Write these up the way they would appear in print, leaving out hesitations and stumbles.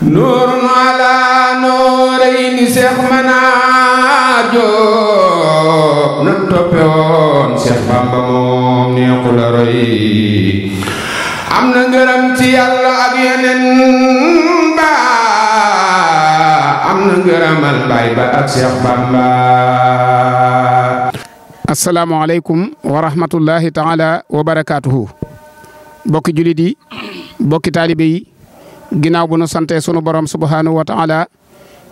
nuurun ala nuurayni Seex Manar Jóob na toppe woon Seex Bamba moom neexu la roy am na ngërëm ci Yàlla ak yeneen ba am na ngërëmal baay ba ak Seex Bamba. asalaamaaleykum wa rahmatullahi taala wa barakaatuhu. bokki julit yi bokki taalibe yi ginnaaw bu nu sante sunu borom subhaanahu wa taala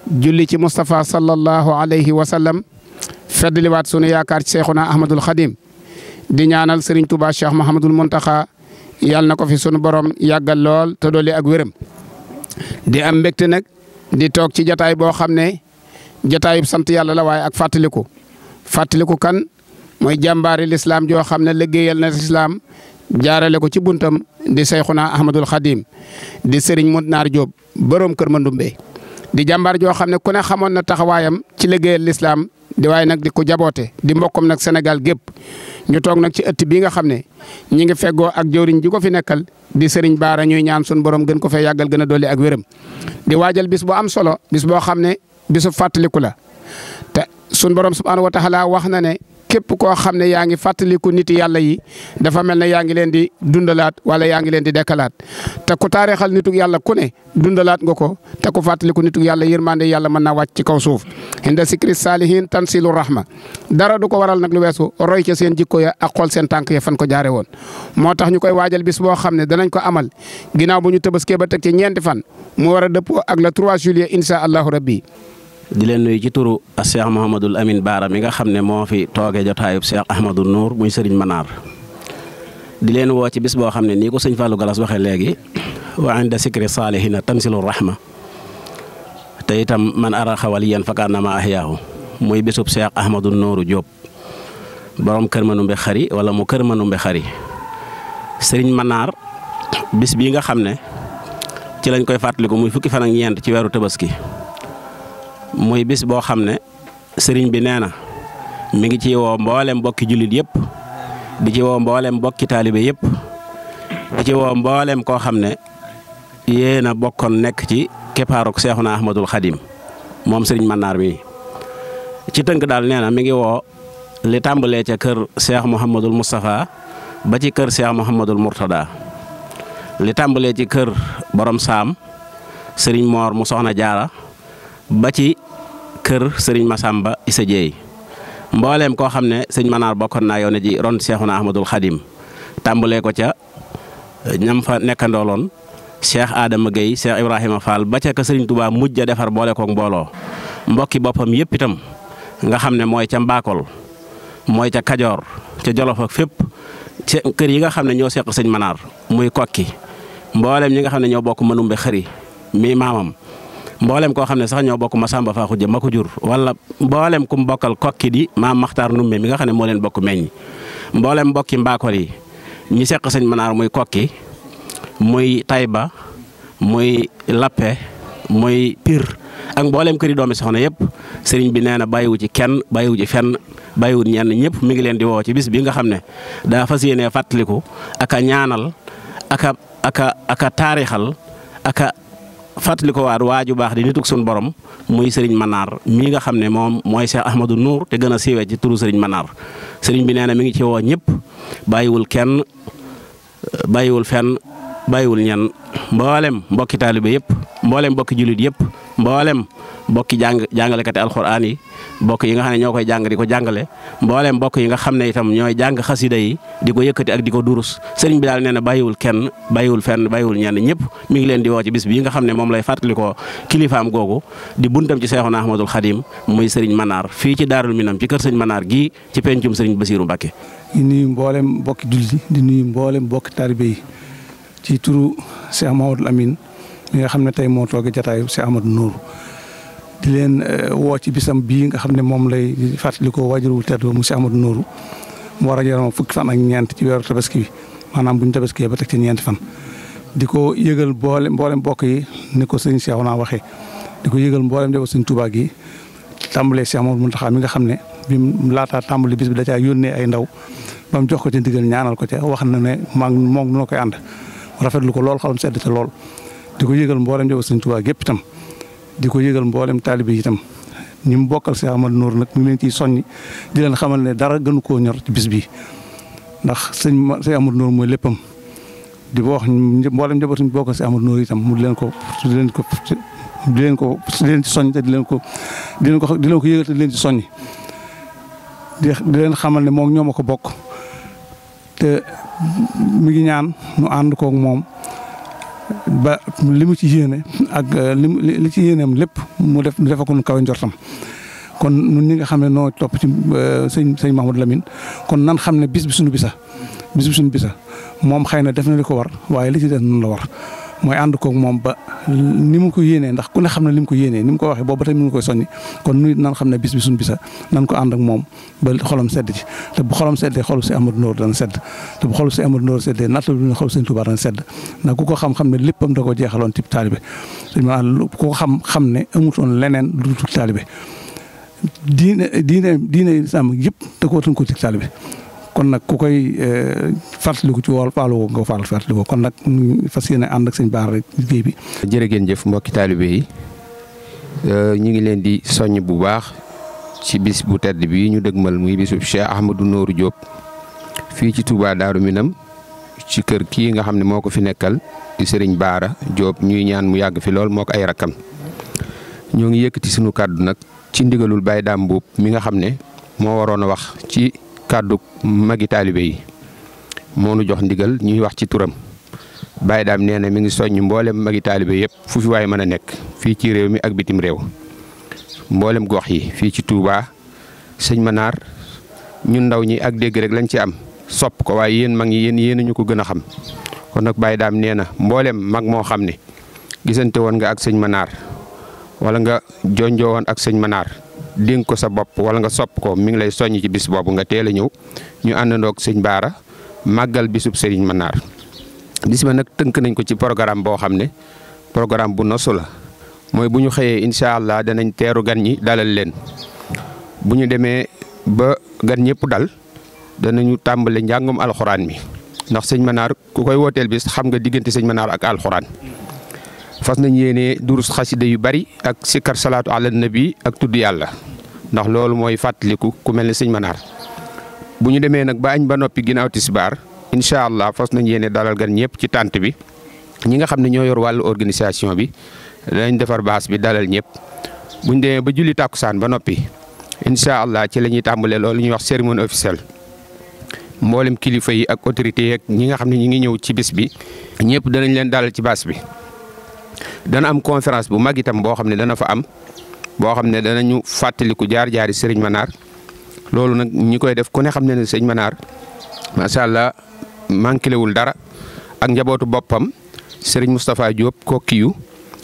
julli ci Moustapha sallallahu alayhi wa sallam feddliwaat sunu yaakaar ci Seexuna Ahmadul Xadim di ñaanal Serigne Touba Cheikh Mouhamadul Mountakha yàlla na ko fi sunu borom yàggal lool te dolli ak wéram. di am mbégte nag di toog ci jataay boo xam ne jataayub sant yàlla la waaye ak fàttaliku kan mooy jàmbaari lislaam joo xam ne liggéeyal na lislaam jaarale ko ci buntam di Seyxuna Ahmadul Xadim di Serigne Manar Jóob borom Kër Mandumbe di jàmbaar joo xam ne ku ne xamoon na taxawaayam ci liggéeyal lislaam di waaye nag di ko jaboote di mbokkam nag Sénégal gépp ñu toog nag ci ëtt bii nga xam ne ñi ngi feggoo ak jëwriñ ji ko fi nekkal di Serigne Baara ñuy ñaan sun borom gën ko fee yàggal gën a dolli ak wéram di waajal bis bu am solo bis boo xam ne bisu fàttaliku la te sun borom subhaanahu wa taala wax na ne képp koo xam ne yaa ngi fàttaliku nit yàlla yi dafa mel ne yaa ngi leen di dundalaat wala yaa ngi leen di dekkalaat te ku taarixal nituk yàlla ku ne dundalaat nga ko te ku fàttaliku nituk yàlla yërmande yàlla mën naa wàcc ci kaw suuf. inda sikri saalihin tansilu rahma dara du ko waral nag lu weesu roy ca seen jikko ya ak xool seen tànk ya fan ko jaare woon. moo tax ñu koy waajal bis boo xam ne danañ ko amal ginnaaw bu ñu tëbaskee ba teg ci ñeenti fan mu war a dëppoo ak le 3 juillet incha allahu rabbi. di leen nuyu ci turu Cheikh Mouhamadul Amin Baara mi nga xam ne moo fi toogee jotaayub Cheikh Ahmadou Nour muy Serigne Manar di leen woo ci bis boo xam ne nii ko sëñ Fallou Galas waxee léegi wa inda sikri saalihina tansilu rahma te itam man araxa waliyan fakaannama ahyaahu muy bisub Cheikh Ahmadou Nour Diop borom Kër Manumbe Xari wala mu Kër Manumbe Xari Serigne Manar bis bii nga xam ne ci lañ koy fàttaliku muy fukki fan ak ñeent ci weeru Tabaski. muy bis boo xam ne sëriñ bi nee na mi ngi ci woo mboolem mbokki jullit yëpp di ci woo mboolem mbokki taalibe yëpp di ci woo mboolem koo xam ne yéen a bokkoon nekk ci keppaaruk Seexuna Ahmadul Xadim moom sëriñ Manar mi ci tënk daal nee na mi ngi woo li tàmbalee ca kër Cheikh Mouhamadul Moustapha ba ci kër Cheikh Mouhamadul Mourtada li tàmbalee ci kër borom saam sëriñ Moor mu soxna Jaara ba ci kër Serigne Massamba Issa Dieye mbooleem koo xam ne sëñ Manar bokkoon naa yow ne ji ron Seexuna Ahmadul Xadim tàmbalee ko ca ñam fa nekkandooloon Cheikh Adama Gueye Cheikh Ibrahima Fall ba ca ka Serigne Touba mujj a defar boole koog mbooloo mbokki boppam yëpp itam nga xam ne mooy ca Mbakol mooy ca Kajoor ca Jolof ak fépp ca kër yi nga xam ne ñoo seq sëñ Manar muy kokki mbooleem ñi nga xam ne ñoo bokk Manumbe Xari mi maamam. mboolem koo xam ne sax ñoo bokk Masamba Faaxu Jë ma ko jur wala mboolem ku mu bokkal kokki di maam Maxtaar Numbe mi nga xam ne moo leen bokk meññ mboolem mbokki Mbakol yi ñi seq sëñ Manar muy kokki muy Tayba muy Lappe muy Pire ak mboolem këri doomi soxna yëpp sëriñ bi nee na bàyyiwu ci kenn bàyyiwu ci fenn bàyyiwut ñenn ñëpp mi ngi leen di woo ci bis bi nga xam ne daa fas yéenee fàttaliku aka ñaanal aka taarixal aka fàttali ko waat waaju baax di nituk sun borom muy Serigne Manar mii nga xam ne moom mooy Cheikh Ahmadou Nour te gën a siiwee ci turu Serigne Manar Serigne bi nee na mi ngi ci woo ñëpp bàyyiwul kenn bàyyiwul fenn bàyyiwul ñenn mboolem mbokki taalibe yëpp mboolem mbokki jullit yëpp mboolem mbokki jàngalekati alxuraan yi mbokk yi nga xam ne ñoo koy jàng di ko jàngale mboolem mbokk yi nga xam ne itam ñooy jàng xasida yi di ko yëkkati ak di ko durus sëriñ bi daal nee na bàyyiwul kenn bàyyiwul fenn bàyyiwul ñenn ñëpp mi ngi leen di woo ci bis bii nga xam ne moom lay fàttali ko kilifaam googu di buntam ci Seexuna Ahmadul Xadim muy sëriñ Manar fii ci Daarul Minam ci kër sëriñ Manar gii ci pencum sëriñ Basiiru Mbàkke. di nuyu mboolem mbokki julli di nuyu mboolem mbokki taalibe yi ci turu Cheikh Mouhamadul Amin mi nga xam ne tey moo toogee jataayu Cheikh Ahmadou Nour di leen woo ci bisam bii nga xam ne moom lay fàttalikoo waajurul tedd mu Cheikh Ahmadou Nour mu war a yaram fukki fan ak ñeent ci weeru tabaski bi maanaam bu ñu tabaskee ba teg ci ñeenti fan. di ko yëgal mboolem mbokk yi ni ko sëñ Cheikh naa waxee di ko yëgal mboolem defal sëñ Touba gi tàmbalee Cheikh Mouhamadou Mountakha mi nga xam ne bi mu laataa tàmbali bis bi da caa yónnee ay ndaw ba mu jox ko ci ndigal ñaanal ko ca wax na ne moom noo koy ànd rafetlu ko lool xalam sedd te lool. di ko yëgal mboolem njaboot Sëñ Tuubaa gépp itam di ko yëgal mboolem taalibe yi itam ñi mu bokkal Cheikh Ahmadou Nour nag ñu ngi leen ciy soññi di leen xamal ne dara gënu koo ñor ci bis bi ndax Cheikh Ahmadou Nour mooy léppam di ko wax mboolem njaboot suñu bokkal Cheikh Ahmadou Nour itam mu di leen ci soññ te di leen ko yëgal te di leen ci soññ di leen xamal ne moom ñoo ma ko bokk te mi ngi ñaan nu ànd koog moom ba li mu ci yéene ak li ci yéeneem lépp mu defa ko nu kawe njortam kon ñun ñi nga xam ne noo topp ci sëñ Mouhamadou Lamine kon nan xam ne bis bi suñu bisa moom xëy na def na li ko war waaye li ci def noonu la war mooy ànd koog moom ba ni mu ko yéenee ndax ku ne xam ne li mu ko yéenee ni mu ko waxee boobu ba tey mu ngi koy soññi kon nuy nan xam ne bis bi suñu bisa nan ko ànd ak moom ba xolam sedd ci te bu xolam seddee xolu si Ahmadou Nour dana sedd te bu xolu si Ahmadou Nour seddee natt bi xolu Sëñ Tuubaa dana sedd ndax ku ko xam ne léppam da ko jeexaloon ci taalibe ku ko xam ne amutoon leneen lu dul taalibe diine islam yëpp da ko tënk ko ci taalibe kon nag ku koy fàttaliku ci wàllu Paaloo nga fàttaliku kon nag fas yéene ànd ak sëñ Baara rek liggéey bi. jërë ngeen jëf mbokki taalibe yi ñu ngi leen di soññ bu baax ci bis bu tedd bi ñu dëgmal muy bisu Cheikh Ahmadou Nour Diop fii ci Touba Daaru Minam ci kër kii nga xam ne moo ko fi nekkal di Serigne Baara Diop ñuy ñaan mu yàgg fi lool moo ko ay rakkam ñoo ngi yëkkati sunu kàddu nag ci ndigalul Baye Dame Mboup mi nga xam ne moo waroon a wax ci. kàddu magi taalibe yi moo nu jox ndigal ñuy wax ci turam Baye Dame nee na mi ngi soññ mboolem magi taalibe yëpp fu fi waaye mën a nekk fii ci réew mi ak bitim réew mboolem gox yi fii ci Touba sëñ Manar ñun ndaw ñi ak dégg rek lañ ci am sopp ko waaye yéen mag ñi yéen ñu ko gën a xam kon nag Baye Dame nee na mboolem mag moo xam ne gisante woon nga ak sëñ Manar wala nga jonjoo woon ak sëñ Manar dénk ko sa bopp wala nga sopp ko mi ngi lay soññ ci bis boobu nga teel a ñëw ñu àndandoog sëñ Baara màggal bisub Serigne Manar bis ba nag tënk nañ ko ci programme boo xam ne programme bu nosu la mooy bu ñu xëyee incha allah danañ teeru gan ñi dalal leen bu ñu demee ba gan ñëpp dal danañu tàmbale njàngum alxuraan mi ndax sëñ Manar ku koy wooteel bis xam nga diggante sëñ Manar ak alxuraan. fas nañ yéene durus xasida yu bari ak sikkar salaatu ala nabi ak tudd yàlla ndax loolu mooy fàttaliku ku mel ne sëñ Manar bu ñu demee nag ba añ ba noppi ginnaaw tisbaar incha allah fas nañ yéene dalal gan ñëpp ci tànt bi ñi nga xam ne ñoo yor wàllu organisation bi danañ defar baas bi dalal ñëpp bu ñu demee ba julli tàkkusaan ba noppi incha allah ci la ñuy tàmbalee loolu ñuy wax cérémonie officielle mboolem kilifa yi ak autorité yeeg ñi nga xam ne ñi ngi ñëw ci bis bi ñëpp danañ leen dalal ci baas bi. dana am conférence bu mag itam boo xam ne dana fa am boo xam ne danañu fàttaliku jaar-jaari Serigne Manar loolu nag ñi koy def ku ne xam ne ne Serigne Manar macha allah manqué wul dara ak njabootu boppam Serigne Moustapha Diop kokkiyu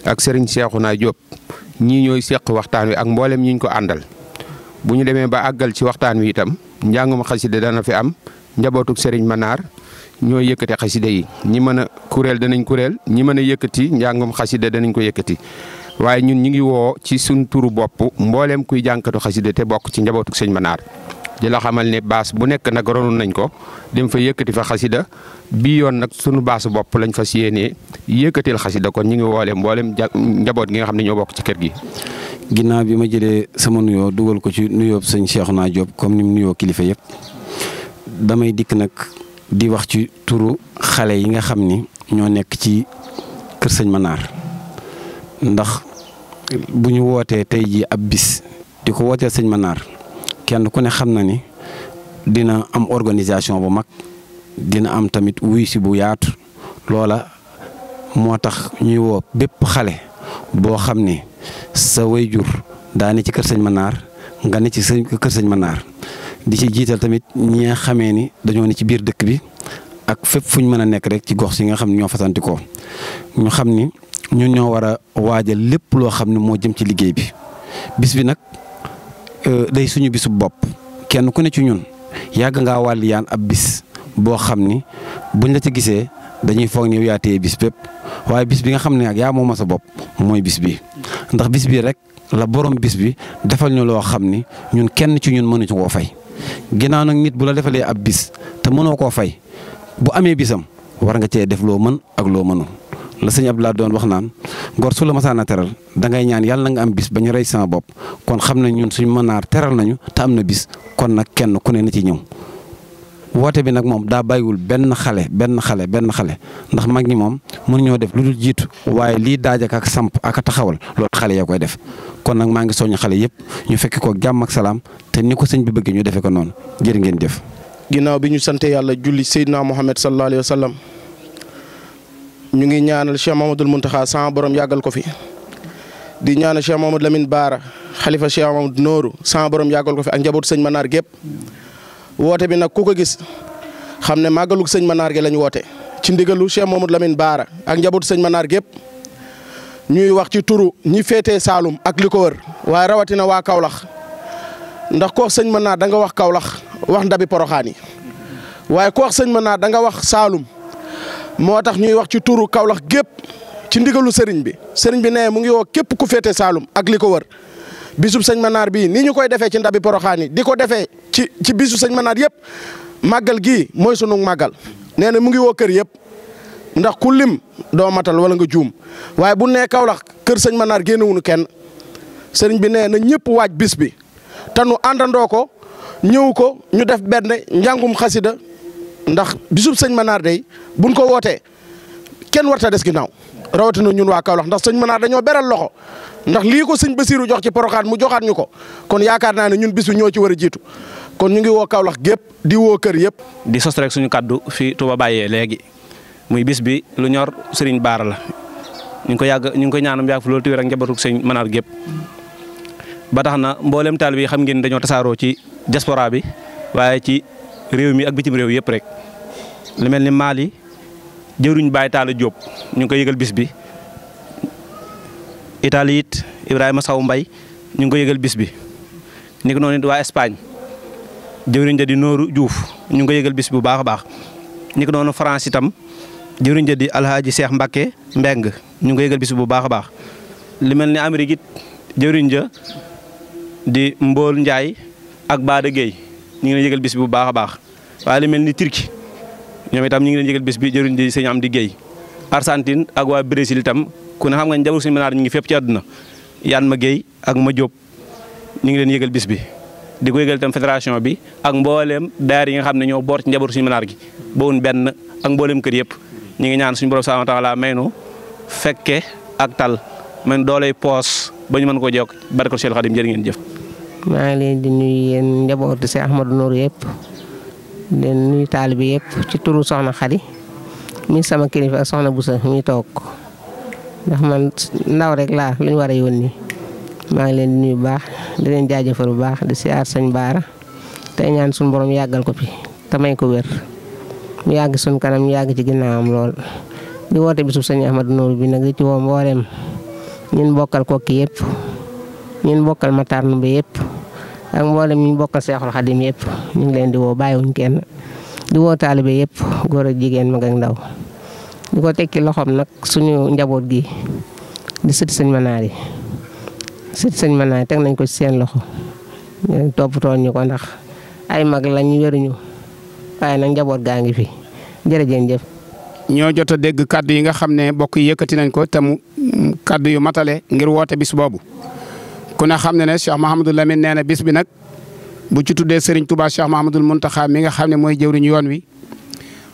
ak Serigne Cheikhouna Diop ñii ñooy seq waxtaan wi ak mboolem ñi ñu ko àndal bu ñu demee ba àggal ci waxtaan wi itam njàngum xasida dana fi am njabootuk Serigne Manar. ñoo yëkkati xasida yi ñi mën a kuréel danañ kuréel ñi mën a yëkkati njàngum xasida danañ ko yëkkati waaye ñun ñi ngi woo ci suñ turu bopp mbooleem kuy jànkatu xasida te bokk ci njabootu sëñ Manar di la xamal ne baas bu nekk nag ronoon nañ ko dem fa yëkkati fa xasida bii yoon nag sunu baasu bopp lañ fas yéenee yëkkatil xasida kon ñi ngi woole mbooleem njaboot gi nga xam ne ñoo bokk ci kër gi. ginnaaw bi ma jëlee sama nuyoo dugal ko ci nuyoo sëñ Cheikhouna Diop comme ni mu nuyoo kilifa yëpp damay dikk nag. di wax ci turu xale yi nga xam ni ñoo nekk ci kër sëñ Manar ndax bu ñu wootee tey jii ab bis di ko wootee sëñ Manar kenn ku ne xam na ni dina am organisation bu mag dina am tamit wuy si bu yaatu loola moo tax ñuy woo bépp xale boo xam ni sa wayjur daa ne ci kër sëñ Manar nga ne ci kër sëñ Manar di ci jiital tamit ñi nga xamee ni dañoo ne ci biir dëkk bi ak fépp fu ñu mën a nekk rek ci gox si nga xam ne ñoo fasantikoo ñu xam ni ñun ñoo war a waajal lépp loo xam ne moo jëm ci liggéey bi bis bi nag day suñu bisu bopp kenn ku ne ci ñun yàgg ngaa wàll yaan ab bis boo xam ni buñ la ci gisee dañuy foog ni yow yaa téye bis bépp waaye bis bi nga xam ne ak yaa moom sa bopp mooy bis bi ndax bis bi rek la borom bis bi defal ñu loo xam ni ñun kenn ci ñun mënuñu koo fay. ginnaaw nag nit bu la defalee ab bis te mënoo koo fay bu amee bisam war nga cee def loo mën ak loo mënul la sëñ Abdoulaye doon wax naan gor su la masaana teral dangay ñaan yàlla na nga am bis ba ñu rey sama bopp kon xam ne ñun suñu mënaar teral nañu te am na bis kon nag kenn ku ne na ci ñëw. woote bi nag moom daa bàyyiwul benn xale ndax mag ñi moom mënuñoo def lu dul jiitu waaye lii daajak ak samp ak taxawal loolu xale yaa koy def kon nag maa ngi soññ xale yëpp ñu fekk ko jàmm ak salaam te ni ko sëñ bi bëggee ñu defee ko noonu jërë ngeen jëf. ginnaaw bi ñu sante yàlla julli Seydina Muhammad sallallahu alayhi wa sallam ñu ngi ñaanal Cheikh Mamadou Mountakha sama borom yàggal ko fi di ñaanal Cheikh Mamadou Lamine Bara xalifa Cheikh Mamadou Nooru sama borom yàggal ko fi ak njabootu sëñ Manar gépp woote bi nag ku ko gis xam ne màggalu sëñ Manar gi lañ woote ci ndigalu Cheikh Mamadou Lamine Bara ak njabootu sëñ Manar gépp ñuy wax ci turu ñi féetee Saalum ak li ko wër waaye rawatina waa Kaolack ndax ko wax sëñ Manar da nga wax Kaolack wax ndabi Poroxaan yi waaye ko wax sëñ Manar da nga wax Saalum moo tax ñuy wax ci turu Kaolack gépp ci ndigalu sëriñ bi nee mu ngi woo képp ku féete Saalum ak li ko wër bisub sëñ Manar bii ni ñu koy defee ci ndabi Poroxaan yi di ko defee ci bisu sëñ Manar yëpp màggal gii mooy sunu màggal nee na mu ngi woo kër yëpp ndax ku lim doo matal wala nga juum waaye bu nee Kaolack kër sëñ Manar génnewuñu kenn sëriñ bi nee na ñëpp waaj bis bi te nu àndandoo ko ñëw ko ñu def benn njàngum xasida ndax bisub sëñ Manar day buñ ko wootee kenn warta des ginnaaw rawatina ñun waa Kaolack ndax sëñ Manar dañoo beral loxo ndax lii ko sëñ Basiiru jox ci Poroxaan mu joxaat ñu ko kon yaakaar naa ne ñun bis bi ñoo ci war a jiitu kon ñu ngi woo Kaolack gépp di woo kër yëpp. di sos rek suñu kaddu fi Touba Baye léegi muy bis bi lu ñor Serigne Bara la ñu ngi ko ñaanam yàgg fi loolu tuuti rek njabootu sëñ Manar gépp ba tax na mboolem taalibe yi xam ngeen dañoo tasaaroo ci diaspora bi waaye ci réew mi ak bitim réew yëpp rek lu mel ni Mali jëwriñ Baye Talla Diop ñu ngi koy yëgal bis bi. Italie it Ibrahima Saw Mbay ñu ngi ko yëgal bis bi ni ko noonu it waa Espagne jëwriñ ja di Nooru Diouf ñu ngi ko yëgal bis bi bu baax a baax ni ko noonu France itam jëwriñ ja di Alhaaji Cheikh Mbacke Mbeng ñu ngi ko yëgal bis bi bu baax a baax li mel ni Amérique it jëwriñ ja di Mbool Njaay ak Baada Gueye ñu ngi leen yëgal bis bi bu baax a baax waaye li mel ni Turquie ñoom itam ñu ngi leen yëgal bis bi jëwriñ di sëñ Amdi Gueye Argentine ak waa Brésil itam ku ne xam nga njaboot suñu Manar ñu ngi fépp ci àdduna yaan ma Guèye ak ma Diop ñu ngi leen yëgal bis bi di ko yëgal itam fédération bi ak mbooleem daayira yi nga xam ne ñoo boor ci njaboot suñu Manar gi bawun benn ak mbooleem kër yëpp ñu ngi ñaan suñu borom subhanahu wa taala may nu fekke ak tal man dooley poos ba ñu mën koo jokk barke Cheikh Khadim jërë ngeen jëf. maa ngi leen di nuyu yéen njabootu Cheikh Ahmadou Nour yëpp di nuyu taalibe yëpp ci turu Soxna Khady mi sama kilifa ak Soxna Boussa mi toog ndax man ndaw rek laa lu ñu war a yónni maa ngi leen di nuyu bu baax di leen jaajëfal bu baax di siyaar sëñ Bara tey ñaan suñu borom yàggal ko fi te may ko wér mu yàgg suñu kanam mu yàgg ci ginnaawam lool. di woote bisub sëñ Ahmadou Nour bi nag di ci woo mboolem ñun bokkal Kokki yëpp ñun bokkal Matar Ndumbe yëpp ak mboolem ñu bokkal Seexul Xadim yëpp ñu ngi leen di woo bàyyiwuñ kenn di woo taalibe yëpp góor ak jigéen mag ak ndaw. di ko tekki loxoom nag suñu njaboot gi di sëti sëñ Manar yi sëti sëñ Manar yi teg nañ ko ci seen loxo ñu toppatoo ñu ko ndax ay mag lañ wéruñu waaye nag njaboot gaa ngi fi jërëjëf. ñoo jot a dégg kaddu yi nga xam ne mbokk yi yëkkati nañ ko te mu kaddu yu matale ngir woote bis boobu ku ne xam ne Cheikh Mahamadou Lamine nee na bis bi nag bu ci tuddee Serigne Touba Cheikh Mahamadou Mountakha mi nga xam ne mooy jëwriñu yoon wi.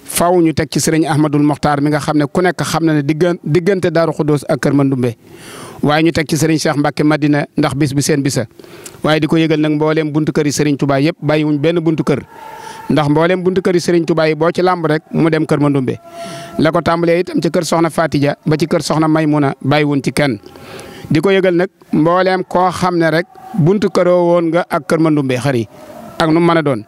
faw ñu teg ci sëriñ Ahmadul Mokhtar mi nga xam ne ku nekk xam na ne diggante Daaru Xuddoos ak Kër Mandumbe waaye ñu teg ci sëriñ Cheikh Mbacke Madina ndax bis bi seen bisa waaye di ko yëgal nag mbooleem buntu kër yi sëriñ Touba yëpp bàyyiwuñ benn buntu kër ndax mbooleem buntu kër yi sëriñ Touba yi boo ci làmb rek mu dem Kër Mandumbe la ko tàmbalee itam ci kër Soxna Fatija ba ci kër Soxna Maymuna bàyyiwuñ ci kenn di ko yëgal nag mbooleem koo xam ne rek buntu këroo woon nga ak Kër Mandumbe xar yi ak nu mu mën a doon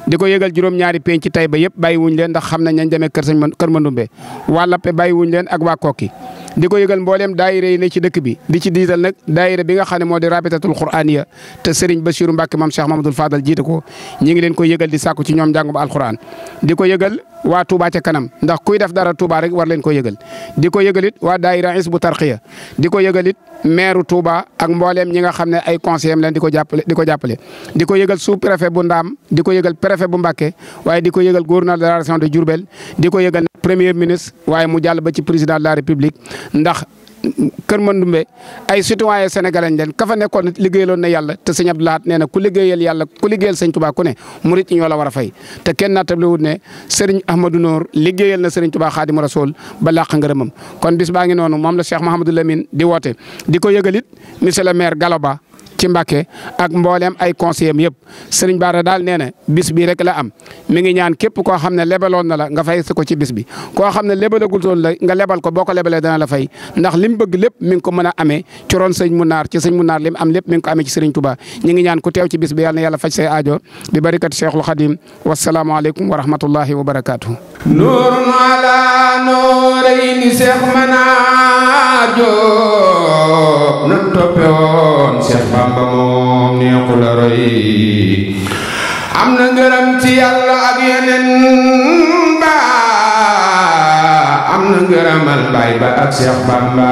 di ko yëgal juróom-ñaari penc ci Tayba yëpp bàyyiwuñ leen ndax xam nañ nañ demee Kër Mandumbe waa Lappe bàyyiwuñ leen ak waa Kokki di ko yëgal mbooleem daayira yi ne ci dëkk bi di ci diital nag daayira bi nga xam ne moo di rabitatul quraaniya te Serigne Bassirou Mbacke maam Cheikh Mamadou Fadal jiite ko ñi ngi leen ko yëgal di sàkku ci ñoom njàngum alquran di ko yëgal waa Touba ca kanam ndax kuy def dara Touba rek war leen ko yëgal di ko yëgal it waa daayira Hizbu Tarqiya di ko yëgal it maire Touba ak mbooleem ñi nga xam ne ay conseillers leen di ko jàppale di ko yëgal sous préfet bu Ndaam di ko yëgal préfet bu Mbacké waaye di ko yëgal gouverneur de la région de Diourbel di ko yëgal premier ministre waaye mu jàll ba ci président de la république ndax Kër Mandoumbe ay citoyen sénégalais leen ka fa nekkoon liggéeyaloon na yàlla te sëñ Abdou Lahad nee na ku liggéeyal yàlla ku liggéeyal sëñ Touba ku ne murit ñoo la war a fay te kenn naatable wut ne Serigne Ahmadou Nour liggéeyal na Serigne Touba Xaadimu Rasuul ba làq ngërëmam kon bis baa ngi noonu moom la Cheikh Mouhamadou Lamine di woote di ko yëgalit monsieur le maire Gallo Ba ci Mbacké ak mbooleem ay conseillers yëpp Serigne Bara daal nee na bis bi rek la am mi ngi ñaan képp koo xam ne lebaloon na la nga fay si ko ci bis bi koo xam ne lebalagul toon la nga lebal ko boo ko lebalee dana la fay ndax lim bëgg lépp mi ngi ko mën a amee ci ron sëñ Munaar ci sëñ Munaar lim am lépp mi ngi ko amee ci Serigne Touba ñi ngi ñaan ku teew ci bis bi yàlla na yàlla faj say aajo bi barakat Cheikhul Khadim wasalaamu aleykum wa rahmatullahi wa barakatuh nuurun ala nuurayni Cheikh Manar Diop na toppe woon Cheikh Bamba moom neexu la roy am na ngërëm ci yàlla ak yeneen ba am na ngërëmal baay ba ak Cheikh Bamba